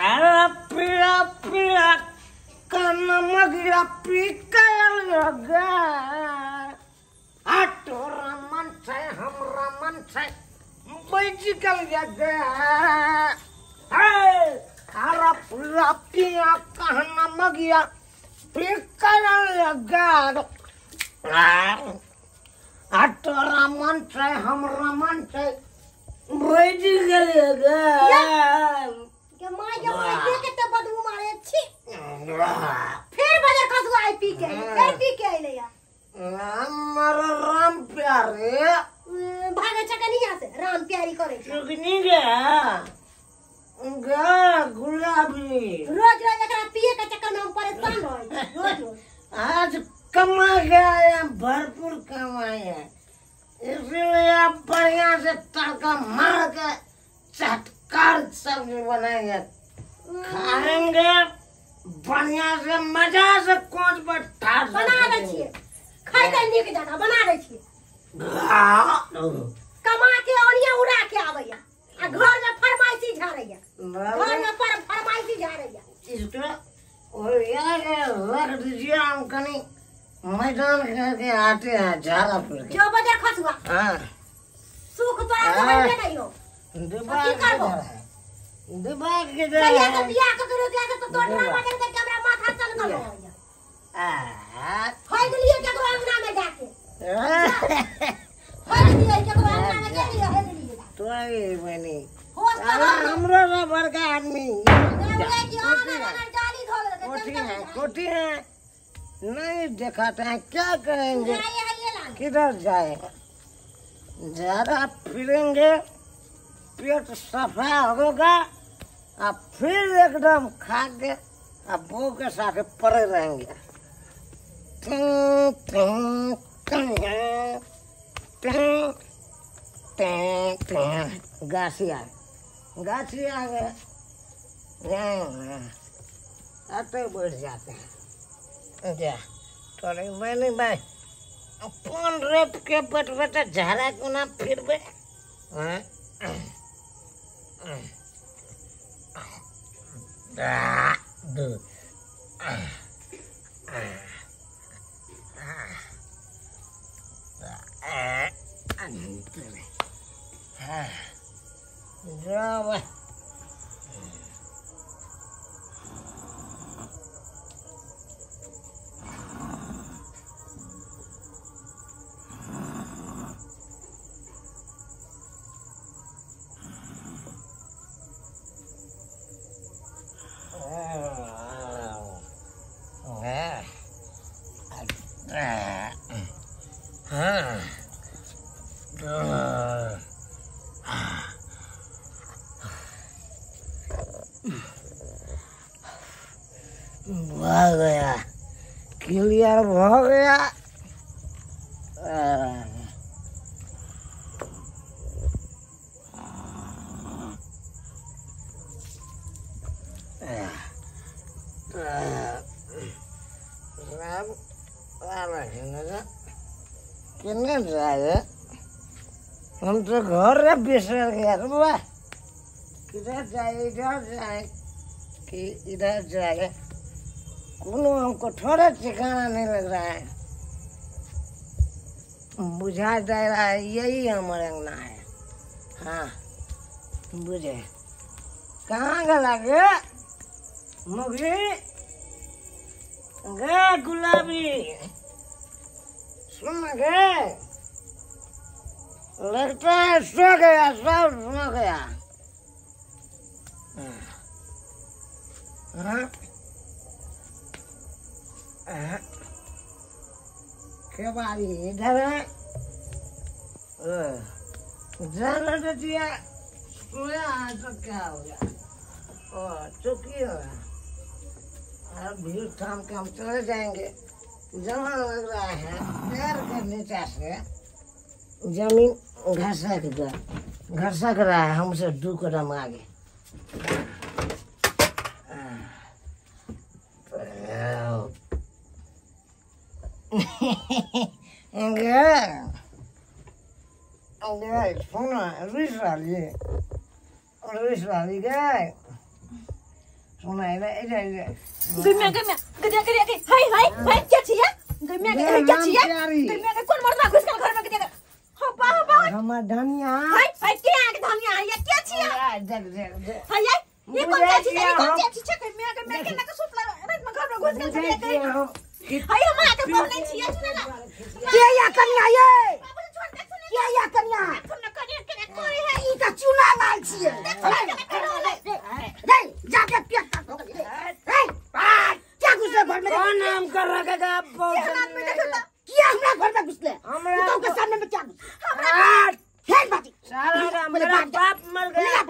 अरे पिया पिया कनमगिया पिकल गे आ तोरा मन छै हमरा मन छै बैठ गेल गे। अरे पिया पिया कनमगिया पिकल गे आ तोरा मन छै हमरा मन छै बैठ गेल गे। के my के my के कते बदबू मारे छी। फिर बजर खसुआ आई पी के फिर पी के आइले या हमर राम प्यारे भागे छ कनी यहाँ से राम प्यारी करे छ सुगनी गे गे गुलाबी। रोज रोज एकरा पिए के चक्कर में हम परेशान रहै छी रोज रोज। आज कमा गया है भरपूर कमाई है इसलिए आप बढ़िया से तड़का मार के चटकार सब्जी बनाएंगे खाएंगे बढ़िया से मजा से कोच पर ठाड़ बना दै छियै खाइते नीक जकाँ बना दै छियै। कमा के ओनिया उड़ा के आबैया आ घर में फरमाइशी झाड़ैया घर में पर फरमाइशी झाड़ैया। इसको और यार रख दीजिए हम कहीं मैदान करके आते हैं झाड़ा फिर के। जो बजर खसुआ हाँ सुख तोरा के नहीं हो दिमाग किधर है दिमाग किधर कहिया है के बियाह के रोकिया के तो तोर ड्रामा देख के हमरा माथा चल गेल आ होय गेलियै केकरो अंगना में जाके होय गेलियै केकरो अंगना में गेलियै होय गेलियै तो आई बनी होश तो हमरो से बड़का आदमी जाली धो कोठी है कोठी है नहीं दिखाते हैं क्या करेंगे किधर जाए ज्यादा फिरेंगे पेट सफा होगा और फिर एकदम खा के और बो के साथ पड़े रहेंगे। गाछी आ गाछी आ गए आते बैठ जाते हैं जा थोड़े मैंने भाई फोन रोप के बैठबे तो झाड़ा क्यों ना फिरबे। भऽ गया क्लियर भऽ गया। किन्ने जाए हम तो घर बिसर गया वाह किधर जाए इधर जाए कि इधर जाए कोनो हमको थोड़ा ठिकाना नहीं लग रहा है बुझा दे रहा है यही हमारे अंगना है। हाँ बुझे कहाँ गला गे मुगी गे गुलाबी सुन गे लगता है सो गया सब सो गया। हाँ केबाड़ी इधर है जाना तो दिया सोया तो क्या हो गया ओ चुकी हो गया भीड़ थाम के हम चले जाएंगे। जमा लग रहा है पैर के नीचे से जमीन घसक गया घसक रहा है हमसे 2 कदम आगे। सुन रुस रहली गए सुना है इधर इधर गम्या गम्या गदिया गदिया के हाय हाय हाय क्या छिया गम्या के क्या छिया गम्या के कौन मरदा घुस के घर में गदिया हो बा हो बा हमर धनिया हाय हाय के आके धनिया ये क्या छिया देख देख देख हाय हाय ये कौन चाची ये कौन चाची छे गम्या गम्या के ना के सुतला रात में घर में घुस के गदिया के हाय हम आके पहुने छिया सुन ना के या कन्या ये बाबू छोड़ दे सुन के या कन्या सुन करिया के कोई है ई त चूना लाल छिए रे जाके पेट काट हो गेल रे क्या घुसले घर में कौन नाम कर रखेगा किया हमरा घर में घुसले हमरा तो के सामने में क्या घुस हमरा फेर बाजी साला मेरा बाप मर गया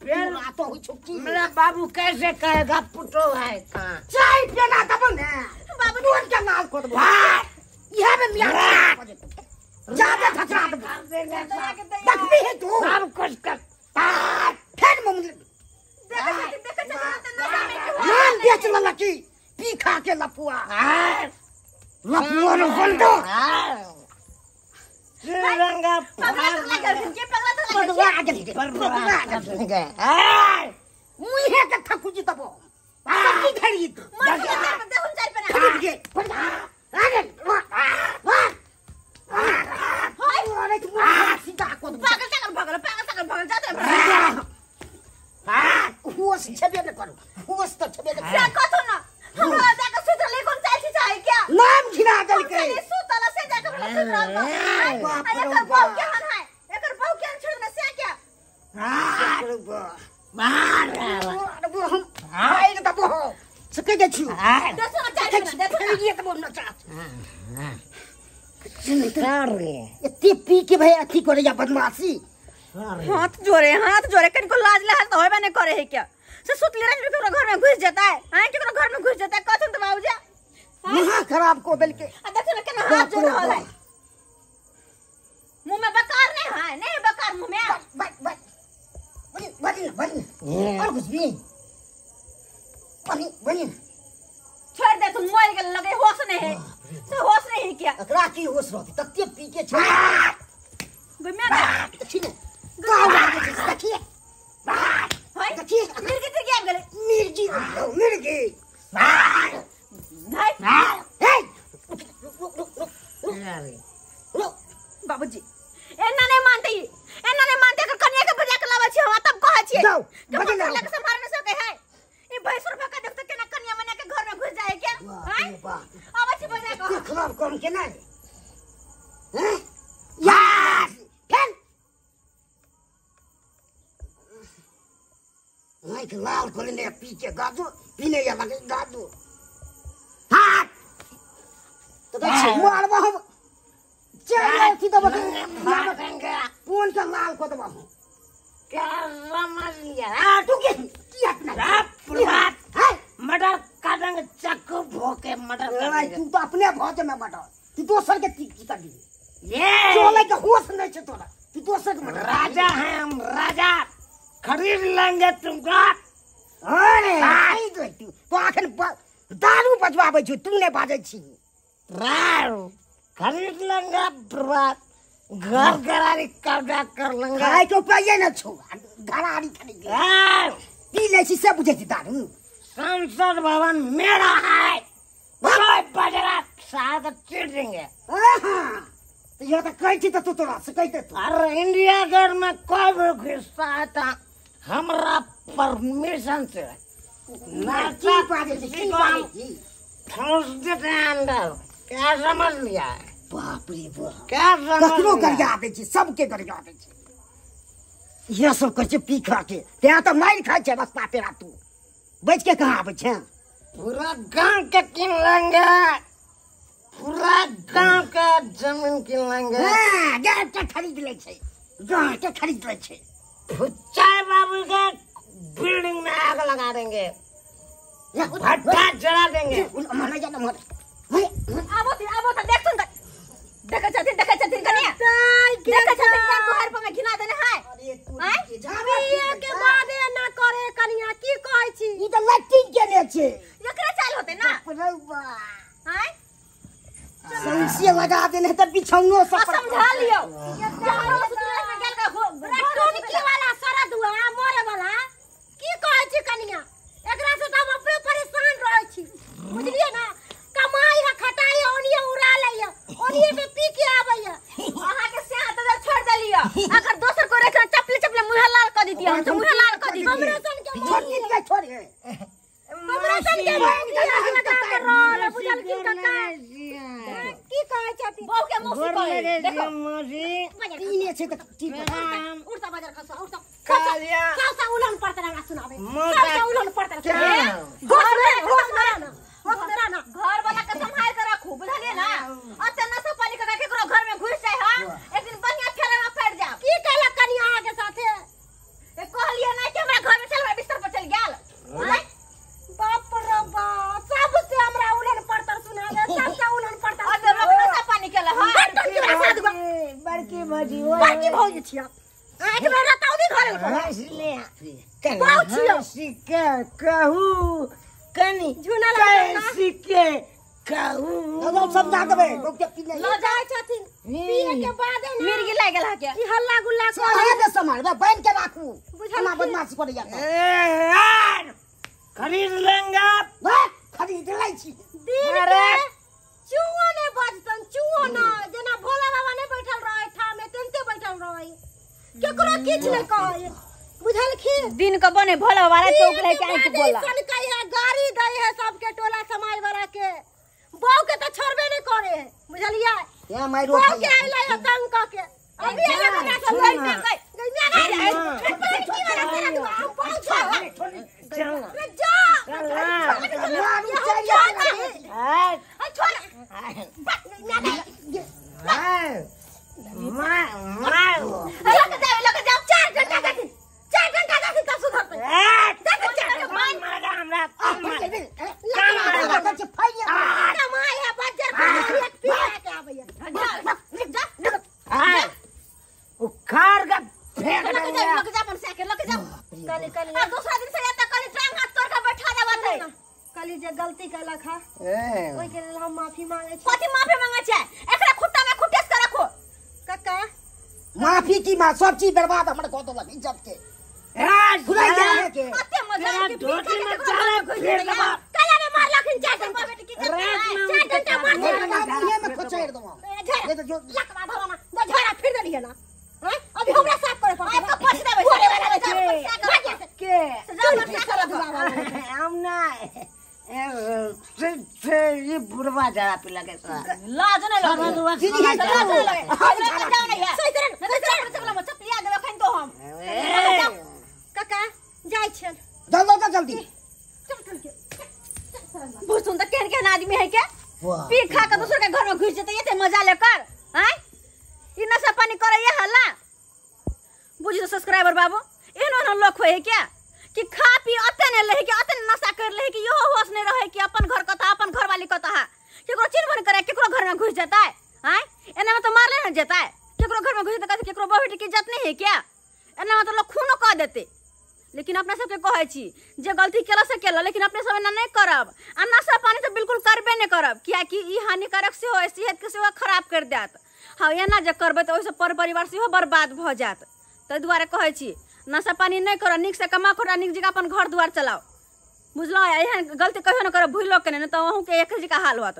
फिर तो हुई छुट्टी मेरा बाबू कैसे कहेगा पुतो है कहां चाय पीना तब ने बाबू कौन के नाल को दबो यह में मियां जाके धकरा दबो देखबी है तू सब कुछ कर फिर मुंह देख देख नाम बेच ललकी पी खा के लफुआ लफुआ नो बंदो श्रीरंगा पगला तो लगे के पगला तो पगला आ गेल पगला आ गेल मुहे के थकु जी तबो सब्जी धरी तू मर के दे हम चार पे खरीद के आ गेल वाह हाय अरे तू सीधा को पागल पागल भगल पागल पागल भगल जाते होश छबे न करू होश त छबे न क्या कथो ना हमरा जाके सुतले कौन चाची चाहे क्या नाम घिना देल के सुतला से जाके हमरा सुतल एकर बहु के हन है एकर बहु के छोड़ ना से क्या मार हम आइ त बो सके जे छु देखो ना चाची देखो ना ये त बोल ना चाच एते पी के भाई अथी करे या बदमाशी हाथ जोड़े कनको लाज लहाज तो होबे नहीं करे है क्या से सुतले रह केकरो घर में घुस जाता है हां केकरो घर में घुस जाता है कथन तो बाबूजी महा खराब को बेल के आ देखो ना केना हाथ जोड़ रहल है मुंह में बकार नहीं है नहीं बकार मुंह में बस बस बनी बनी बनी और कुछ भी बनी बनी छोड़ दे तुम मर गेल लगे होश नहीं है से होश नहीं है क्या एकरा की होश रहती तत्ते पी के छोड़ गम्या देखी ने गाव लागे छै देखिए हाय देखिए मिर्गी तिर्गी आबि गेलै मिर्गी मिर्गी नहीं हे रुक बाबूजी एना नहीं मानते एना नहीं मानते अगर कन्या के बजा के लाबै छी हम तब कहै छियै जाओ बजा लाओ के संभाल नहीं सके है ई भैंस रुपा का देखते केना कन्या मने के घर में घुस जाए क्या हां आबै छी बजा के खराब काम के नहीं हैं यार फेल लाइक लाल खोलने पी के गाजू पीने या लगे गाजू हां तो देखी मारबो हम चल थी तो मारेंगे कौन सा लाल को दबा क्या समझ लिया हां तू के की अपना बाप है मर्डर कर देंगे चक्कू भोके मर्डर कर देंगे तू तो अपने भौज में मर्डर तू दोसर के की कर दी ये चले के होश नहीं छे तोरा तू दोसर के मर्डर राजा हैं हम राजा खरीद लेंगे तुमको अरे आई दे तू तो आखन दारू बजवाबै छु तू नै बाजै छी राव खरीद लेंगे बर्बाद घर घरारी कब्जा कर लेंगे खाय के उपाय न छो घरारी खरीद पी ले छी से बुझै छी दारू संसद भवन मेरा है बजरा साल का चीर देंगे तो यह तो कहै छी त तू तोरा से कहते तू अरे इंडिया गेट में कोई भी घुसता है तो हमरा परमिशन से ना की बाजै छी की बाजै छी ठोस देते हैं अंदर क्या समझ लिया है बाप रे बाप क्या समझ ककरो गरिया दै छी सबके गरिया दै छी यह सब कहै छै पी खा के तें तऽ मारि खाइ छै रस्ता पेरा तू बच के कहाँ आबै छै पूरा गांव के किन लेंगे पूरा गांव का जमीन किन लेंगे हां गांव के खरीद लै छै गांव के खरीद लै छै फुच्चाई बाबू के बिल्डिंग में आग लगा देंगे भट्टा जला देंगे मर जा मर आबो आबो त देख सुन देखै छथिन कनिया देखै छथिन का तोहर पर में घिना देने है अरे तू पिए के बादे ना करे कनिया की कहै छी ई त लट्टी के ने छै एकरे चाल होते ना हां सौंसे लगा देने त बिछौनो सब समझा लियो टोनकी वाला सरद हुआ मरे वाला की कहै छी कनिया एकरा से त बुझलिए ना कमाई है खटाई है ओनिए उड़ा लै है ओनिए में पी के आबै है अहाँ के से हाथ दर छोड़ देलियो अगर दोसर को रहे चपले चपले मुंह लाल क दीती हम तो मुंह लाल क दीती हमरा सन के छोड़ के छोड़ हमरा सन के लगा के रोल बुझलखिन काका की कहै छथिन बहू के मौसी कहै देखो मौसी पीने छै त ठीक उड़ता बाजार खसा उड़ता कालिया सासा उलन पड़ता हमरा सुनाबे मोटा सासा उलन पड़ता घर में होश में ना होश में ना घर वाला के संभाल के रखू बुझलिए ना अते नशा पानी के केकरो घर में घुस जाय हां एक दिन बढ़िया फेरा में पड़ जाब की कहला कनिया अहाँ के साथे ए कहलिए ना कि हमरा घर में चल हमरा बिस्तर पर चल गेल बाप रे बाप सबसे हमरा उलन पड़ता सुनाबे सबसे उलन पड़ता अते लोग नशा पानी केला हां बड़की भौजी बड़की भौजी छिया एक बेर रतौनी घर हंस ले के कहू कनी झूना लगा कैसी के कहू हम समझा देबै लोग के पीने ल जाय छथिन पिए के बाद ना मिर्गी लाग गेल हा के ई हल्ला गुल्ला कर दे सामान बे बन के राखू बुझल बदमाशी करे जाता ए यार खरीद लेंगे बे खरीद लै छी दिन के चूहो ने बजतन चूहो ना जेना भोला बाबा ने बैठल रहे ठामे तेनते बैठल रहे केकरो किछ ने कहै बुझलखिन दिन के बने भोला बाबा रे चौक ले के आके बोला सन कहे गाड़ी दै है सबके टोला समाज वाला के बहू के तो छोड़बे नहीं करे है बुझलिए या माइरो बहू के आइला है तंग क के अभी आइला हमरा सब लड़ के गई गई मैं की वाला तेरा तू हम बहू छोड़ चल रे जा चल छोड़ मार मार लग जाओ लग जाओ 4 घंटा दे 4 घंटा दे तब सुधरते हमरा कमाई है बज्जर एक पी के आबैया जा उखाड़ के फेंक लग देंगे जाओ लग जाओ अपन से के लग जाओ कली कली आ दूसरा दिन से आता कली टांग हाथ तोड़ के बैठा देबा थे कली जे गलती केलक हा ओइ के लेल हम माफी मांगे छी कथि माफी मांगे छै एकरा खुट्टा में खुटेस के रखो काका माफी की मां सब चीज बर्बाद हमर कह देलक इज्जत के भुलाई जाए के अते मजा के धोती में चारा फेर देबा काला ने मारलखिन 4 घंटा बेटी की 4 घंटा मार मुंहे में खोचैर देबो झरा तो जो लकवा धरो ना द झरा फिर देलिए ना हैं अभी हमरा साफ करे पड़तै आपके पोछ देबै बोले वाला के सजा पर से कर हम ना से ये बुढ़वा जरा पिला के साथ लाज न लगे जिंदगी लाज न लगे जाओ नहीं है सही तरह सही तरह चपला में चपलिया देबै खन तो हम काका जाय छियन जल्दी जल्दी जल्दी चल चल के बुझुन त केहन केहन आदमी है के पी खा के दूसर के घर में घुस जेतै एते मजा लेकर आय ई नशा पानी करे ये हल्ला बुझ सब्सक्राइबर बाबू एहन एहन लोग होय है क्या कि खा पी अते ने लहे कि अते नशा कर लहे कि इहो होश नहीं रहे कि अपन घर कथा अपन घर वाली कथा केकरो चिन्हबन करे केकरो घर में घुस जेतै आय एना में तो मारले न जेतै केकरो घर में घुस जेतै केकरो बहू बेटी के इज्जत नहीं है क्या एना में तो लोग खूनो कह देते लेकिन अपना सबके कहै छी जे गलती केला से केला लेकिन अपने सब एना नहीं करब आ नशा पानी तो बिल्कुल करबे नहीं करब कियाकि ई हानिकारक सेहो है सेहत के सेहो खराब कर देत। हाँ एना जे करबै तऽ ओहिसँ पर परिवार सेहो बर्बाद भऽ जायत। ताहि दुआरे कहै छी नशा पानी नहीं करब, नीक से कमा खोटा नीक जगह अपन घर दुआर चलाओ, बुझलहुँ? एहन गलती कहियो नहि करब, भूलो के नहि, तऽ अहूँके एक जगह हाल होत।